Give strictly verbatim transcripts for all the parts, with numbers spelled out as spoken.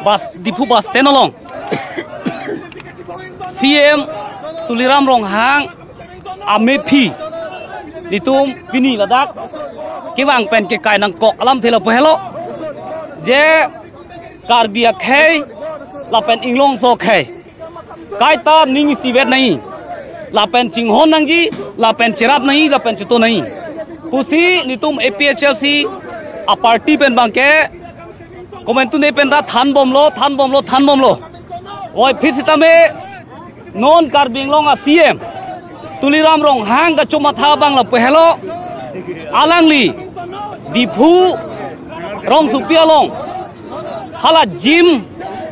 Bus, Diphu bus stand along C M Tuliram Ronghang amephi nelitum pini ladak kevang pen kekai nangkok alamthe lapu helo, je Karbi akhei lapen Inglongso akhei kaita ning isivet nangji, lapen chinghon nangji, lapen cherap nangji, lapen cheto nangji pusi nelitum A P H L C a party pen abangke komantu ne pen ta thanbomlo, thanbomlo, thanbomlo. Oi, phit sitame non Karbi Anglong a C M Tuliram Ronghang kachomatha abang lapu helo, alangli Diphu rongsopi along hala gym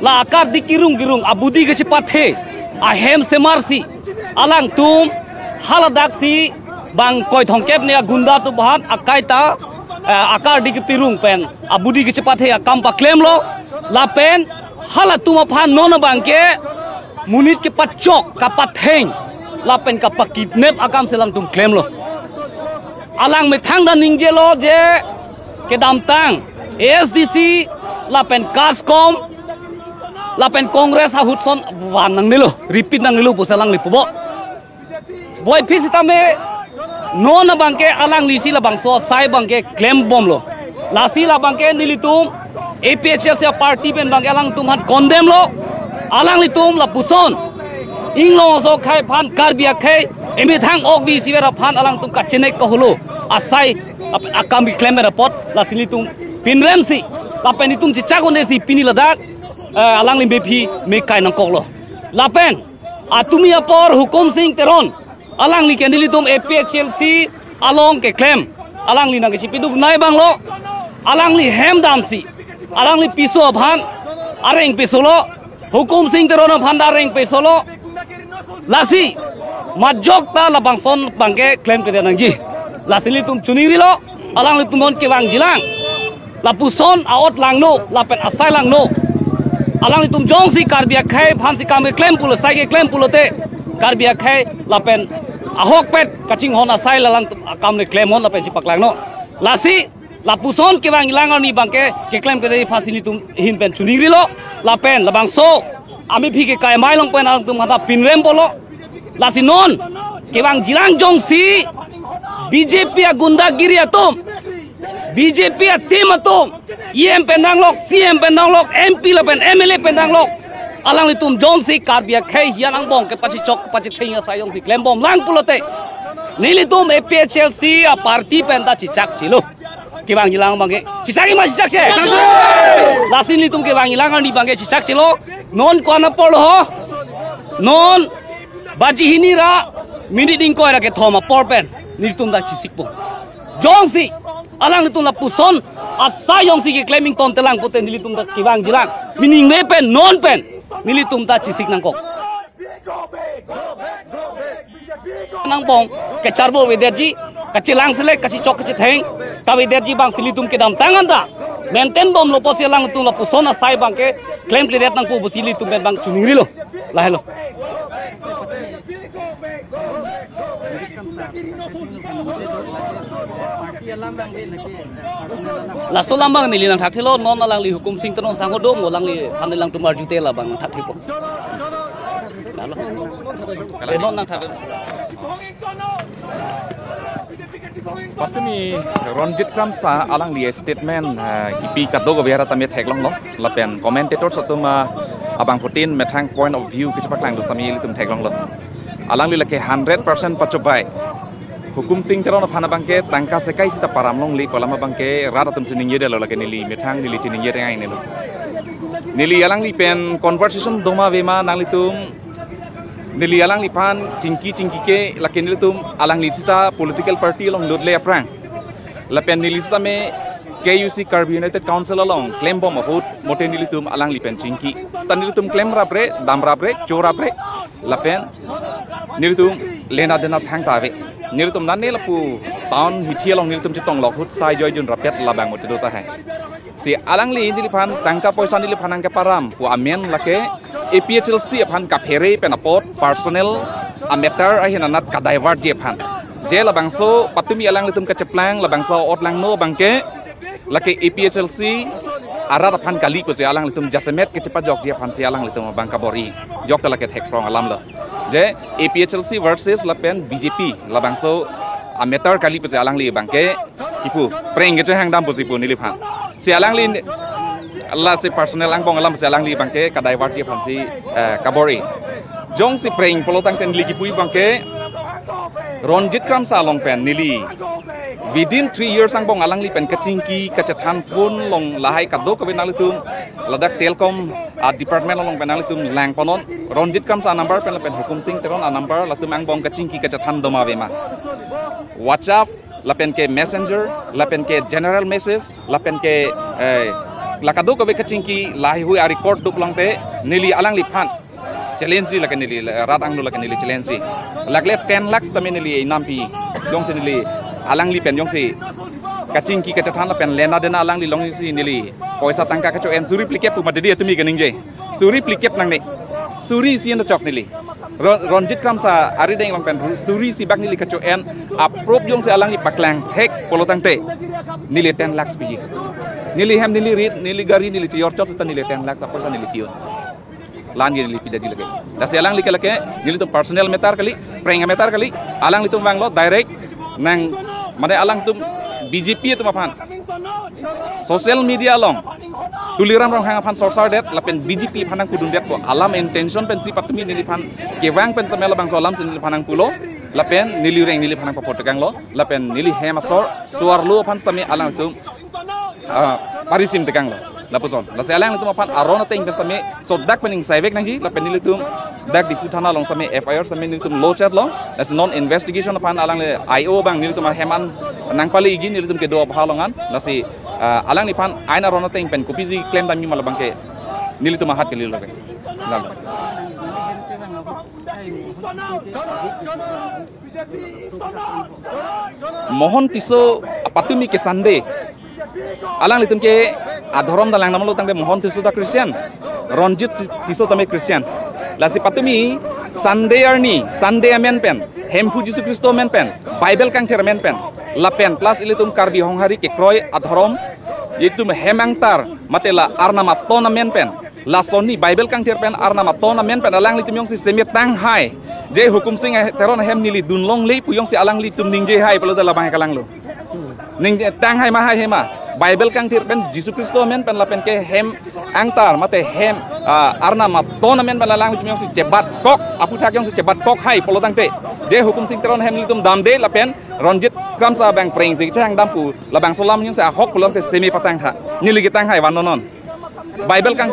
la akardi kirung kirung abudi kachepathe ahem semarsi alangtum haladaksi bang koi thomkep ne agunda atum aphan akaita, eh, akardi kepirung pen abudi kachepathe akam paklemlo, lapen halatum aphan non abangke monit kepachok, kapatheng lapen kapakidnap akam si alangtum klemlo. Alang methang ta ningjelo je kedamtang A S D C lapen KASCOM lapen Congress ahut ason van nangnelo, repeat nangnelo pusi alangli pupo. Oi, phit sitame non abangke alanglisi labangso asai abangke klembomlo. Lasi labangke nelitum A P H L C a party pen abangke alangtum aphan condemn lo. Alanglitum lapuson Inglongso akhei aphan, Karbi akhei emethang okvi isivet aphan alangtum kachenek kaholo asai ap-, akam keklem pen apot lasi nelitum pinremsi lapen nelitum chechak un-esi pini ladak, eh, alangli mephi mekai nangkoklo. Lapen atumi apor Hukum Sing Teron, alangli ke nelitum A P H L C along keklem, alangli nangkachipiduk nai abanglo, alangli hem damsi, alangli piso aphan areng pisolo, Hukum Sing Teron aphan ta areng pisolo. Lasi majok ta labangson abangke klemkledet nangji. Lasi nelitum chiningrilo, alanglitum non kevangjilang lapuson a-ot langno lapen asai langno. Alanglitum jongsi Karbi akhei aphansi kam keklem pulo, sai keklem pulote Karbi akhei lapen ahokpet kachinghon asai alangtum akam le klemnon lapen chipaklangnon. Lasi lapuson kevangjilang arni abangke keklemkledet aphansi nelitum ahin pen chiningrilo, lapen labangso amephi kekai amei along pen alangtum aphan ta pinrem pulo. Lasi non kevangjilang jongsi B J P agundagiri atum, B J P ateam atum, E M pen danglok, C M pen danglok, M P lapen M L A pen danglok, alanglitum jongsi Karbi akhei hian angbong kepachechok kepachetheng asai jongsi klembomlang pulote, nelitum A P H L C a party pen ta chechakchelo. Kevangjilang abangke chechakji ma chechakche? Lasi nelitum kevangjilang arni abangke chechakchelo. Non ko-an apor lo ho? Non baji hini ra minute ingkoi ra kethom apor pen nelitum ta chesikpo. Jongsi alanglitum lapuson asai jongsi keklem ingtontelang pulote nelitum ta kevangjilang, miningve pen non pen nelitum ta chesik nangkok. Angbong kecharbo avedetji, kachelang selek, kachechok kachetheng kavedetji abangsi nelitum kedamtang anta maintain bomlo pusi alangtum lapuson asai abangke klemkledet nangpo pusi nelitum pen abang chiningrilo. Lahelo. Laso alam abang neli nangthakthelo, non alangli Hukum Sing Teron sangho do, mo alangliphan alangtum arjute labang nangthakthepo. Lalo. Eh, non nangthak. Patumi Ronjit Kramsa alangli statement, eh, kipi kadokave ra tame theklonglo. Lapen commentators atum, ah, abangphutin methang point of view kechepaklang do tame ilitum theklonglo. Alangli lake hundred percent pachobei. Hukum Sing Teron aphan abangke tangka sekai sita param longle pu alam abangke rat atum si ningjedetlo, lake neli methang neli chiningje tengai nelo. Neli alangli pen conversation doma avema nanglitum, neli alangliphan chingki chingkike, lake nelitum alangli sita political party along lotle aphrang. Lapen neli sitame K U C Karbi United Council along klembom ahut mote nelitum alangli pen chingki. Sita nelitum klemrapre, damrapre, chorapre. Lapen nelitum lena dena thangta ave. Nelitum nane lapu town hithi along nelitum chetong lok ahut sai joijun rapet labang mote do tahai. Si alangli neliphan tangka poisa neliphan nangkeparam pu amen lake A P H L C aphan kaphere pen apot personal a matter ahin anat ka-divertji aphan. Je labangso patumi alanglitum kacheplang labangso a-ot langno abangke lake A P H L C arat aphan kali pusi alanglitum jasemet kechepajokji aphansi alanglitum abang kabor-i. Jokta lake thekprong alam lo. Je A P H L C versus lapen B J P labangso a-matter kali pusi alangli abangke kipu preng kechehang dam pusi pu neliphan. Si alangli ni-, lasi personal angbong alam si alangli abangke ka-divertji aphansi, eh, kabor-i. Jongsi preng pulo tangte neli kipu abangke Ronjit Kramsa along pen neli within three years angbong alangli pen kachingki kachethan phone along lahai kadokave nanglitum ladak telecom a-department along pen nanglitum lang panon. Ronjit Kramsa a-number pen lapen Hukum Sing Teron a-number latum angbong kachingki kachethan doma avema. WhatsApp, lapen ke Messenger, lapen ke general message, lapen ke, eh, la kadokave kachingki lahai hui a-record duk longte neli alangliphan challenge-ji lake neli, eh, rat angno lake neli challenge-ji. Lakle ten lakhs tame neli inampi. Jongsi neli alangli pen jongsi kachingki kachethan lapen lena dena alangli longsi neli poisa tangka kacho-en suri phlikep pu mati di atumi kaningje. Suri phlikep nangne. Suri isi enda chok neli. Ron-, Ronjit Kramsa arideng along pen suri isi bak neli kacho-en approve jongsi alangli paklang thek pulo tangte neli ten lakhs piji. Neli hem, neli rit, neli gari, neli chiyor chot seta neli ten lakhs apoisa neli pi-un. La-an ke neli pidetji lake. Lasi alangli ke lake nelitum personal matter kali, preng matter kali. Alanglitum vanglo direct nang, mane alangtum B J P atum aphan social media along Tuliram Ronghang aphan sorsardet lapen B J P aphan nangpudundetpo alam intention pensi patumi neliphan kevang pen setame labangso alamsi neliphan nangpulo lapen neli reng neliphan nangpapotekanglo lapen neli hem asor suarlo aphan setame alangtum, ah, parisim tekanglo. Lapuson. Lasi alanglitum aphan aron ateng pen setame sodak pen ingsaivek nangji lapen nelitum dak Diphu thana along setame F I R setame nelitum lodge-etlo. Lasi non investigation aphan alangli I O abang nelitum ahem an nangpale-ikji nelitum kedo apha along an. Lasi, ah, alangliphan ain aron ateng pen kopisi klem damji ma labangke nelitum ahat kali lake. Lalo. Mohon Tisso apatumi ke Sunday. Alanglitum ke adhorom ta langdamlo tangte Mohon Tisso ta Christian. Ronjit Tisso tame Christian. Lasi patumi Sunday arni, Sunday amen pen, Hemphu Jisu Khristo amen pen, Bible kangthir amen pen, lapen plus ilitum Karbi Honghari kekroi adhorom, ilitum hem angtar, mate la Arnam aton amen pen, lason ni Bible kangthir pen Arnam aton amen pen alanglitum jongsi semetang hai. Je Hukum Sing Teron ahem neli dunlongle pu jongsi alanglitum ningje hai pulote labang kalanglo. Ningje tang hai ma, hai he ma. Bible kangthir pen Jisu Khristo amen pen lapen ke hem angtar mate hem, ah, Arnam aton amen pen alanglitum jongsi chebatkok, aputhak jongsi chebatkok hai pulo tangte, je Hukum Sing Teron ahem nelitum damde lapen Ronjit Kramsa abang prengsi kechehang dam pu labangso alam jongsi ahok pulote seme patang ha. Neli ketang hai vannon non. Bible kang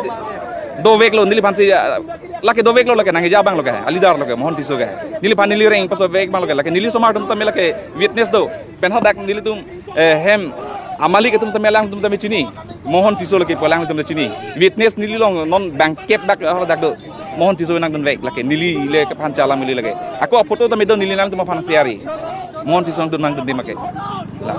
doveklo neliphansi, ah, lake doveklo lake nangkeja abang lo ke, a-leader lo ke, Mohon Tisso ke. Neliphan neli reng paso vek abang lo ke, lake neli osomar atum setame lake witness do. Pen hadak nelitum, eh, hem amalik atum setame alangtum setame chini. Mohon Tisso lake pu alangtum chini. Witness neli along non bangkep dak, ah, dak do. Mohon Tisso nangdunvek lake neli le kephan chalam neli lake. Ako photo setame do neli nangtum aphan share-i. Mohon Tisso nangdun nangdun di make. La.